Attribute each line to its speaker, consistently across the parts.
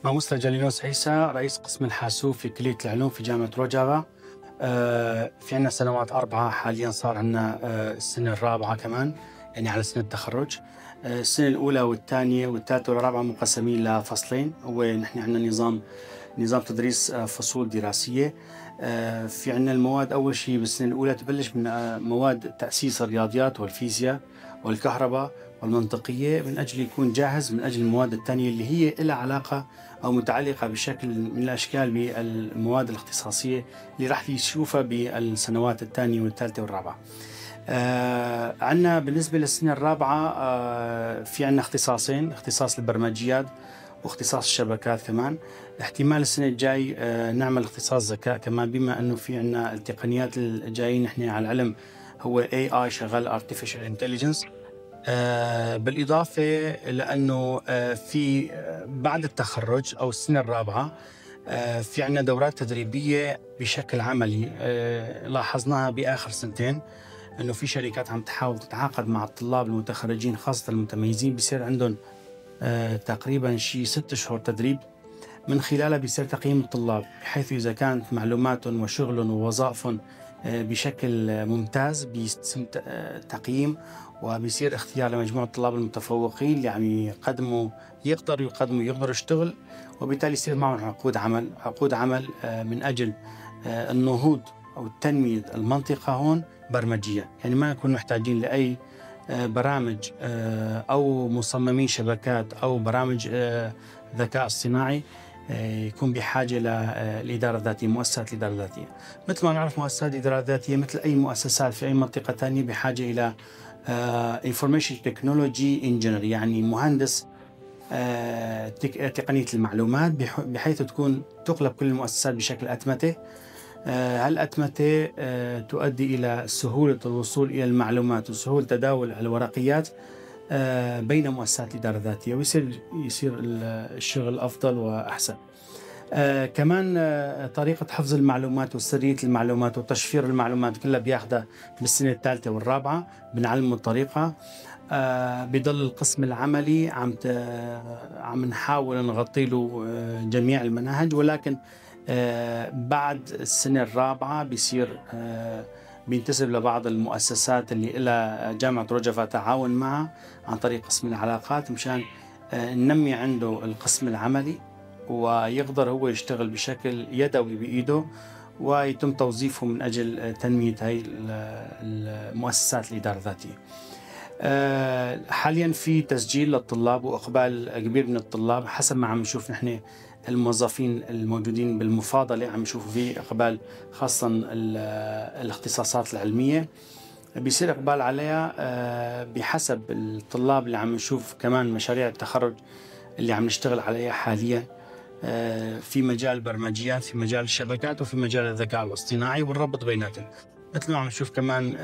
Speaker 1: ماموستا جالينوس عيسى، رئيس قسم الحاسوب في كلية العلوم في جامعة روجافا. في عندنا سنوات 4، حاليا صار عندنا السنة الرابعة كمان، يعني على سنة التخرج. السنة الأولى والثانية والثالثة والرابعة مقسمين لفصلين. هو نحن عندنا نظام تدريس فصول دراسية. في عندنا المواد، أول شيء بالسنة الأولى تبلش من مواد تأسيس الرياضيات والفيزياء والكهرباء والمنطقية، من أجل يكون جاهز من أجل المواد الثانية اللي هي لها علاقة أو متعلقة بشكل من الأشكال بالمواد الاختصاصية اللي راح يشوفها بالسنوات الثانية والثالثة والرابعة. عندنا بالنسبة للسنة الرابعة في عندنا اختصاصين، اختصاص البرمجيات واختصاص الشبكات كمان. احتمال السنة الجاي نعمل اختصاص ذكاء كمان، بما أنه في عندنا التقنيات الجايين نحن على العلم هو AI شغال Artificial Intelligence. بالإضافة لأنه في بعد التخرج أو السنة الرابعة في عندنا دورات تدريبية بشكل عملي. لاحظناها بآخر سنتين أنه في شركات عم تحاول تتعاقد مع الطلاب المتخرجين خاصة المتميزين، بيصير عندهم تقريبا شيء 6 أشهر تدريب من خلالها بيصير تقييم الطلاب، بحيث إذا كانت معلوماتهم وشغلهم ووظائفهم بشكل ممتاز بيتم تقييم، وبيصير اختيار لمجموعة الطلاب المتفوقين اللي عم يقدموا، يقدروا يقدموا، يقدروا يشتغل، وبالتالي يصير معهم عقود عمل، عقود عمل من أجل النهوض أو تنمية المنطقة هون برمجيا. يعني ما نكون محتاجين لأي برامج أو مصممين شبكات أو برامج ذكاء اصطناعي يكون بحاجة للإدارة الذاتية، مؤسسات الإدارة الذاتية. مثل ما نعرف مؤسسات الإدارة الذاتية مثل أي مؤسسات في أي منطقة ثانية بحاجة إلى Information Technology Engineer، يعني مهندس تقنية المعلومات، بحيث تكون تقلب كل المؤسسات بشكل أتمتة. هالأتمتة تؤدي إلى سهولة الوصول إلى المعلومات وسهولة تداول الورقيات بين مؤسسات الإدارة الذاتية، ويصير الشغل أفضل وأحسن. كمان طريقة حفظ المعلومات وسرية المعلومات وتشفير المعلومات كلها بياخدها بالسنة الثالثة والرابعة، بنعلمه الطريقة. بضل القسم العملي عم نحاول نغطي له جميع المناهج، ولكن بعد السنة الرابعة بيصير بينتسب لبعض المؤسسات اللي لها جامعة روجافا تعاون معها عن طريق قسم العلاقات، مشان ننمي عنده القسم العملي ويقدر هو يشتغل بشكل يدوي بإيده، ويتم توظيفه من أجل تنمية هاي المؤسسات الإدارة الذاتية. حاليا في تسجيل للطلاب وإقبال كبير من الطلاب، حسب ما عم نشوف نحن الموظفين الموجودين بالمفاضلة عم نشوفوا في إقبال، خاصة الاختصاصات العلمية بيصير إقبال عليها بحسب الطلاب اللي عم نشوف. كمان مشاريع التخرج اللي عم نشتغل عليها حاليا في مجال البرمجيات، في مجال الشبكات، وفي مجال الذكاء الاصطناعي والربط بيناتهم. مثل ما عم نشوف كمان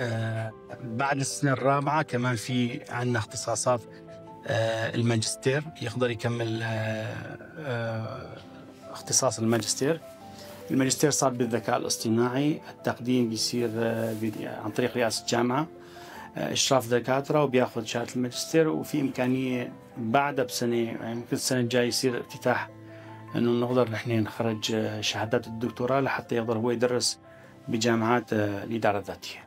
Speaker 1: بعد السنة الرابعة كمان في عندنا اختصاصات الماجستير، يقدر يكمل اختصاص الماجستير. الماجستير صار بالذكاء الاصطناعي، التقديم بيصير عن طريق رئاسة الجامعة، إشراف دكاترة، وبياخذ شهادة الماجستير، وفي إمكانية بعدها بسنة، يعني ممكن السنة الجاية يصير افتتاح إنه نقدر نحن نخرج شهادات الدكتوراه لحتى يقدر هو يدرس بجامعات الإدارة الذاتية.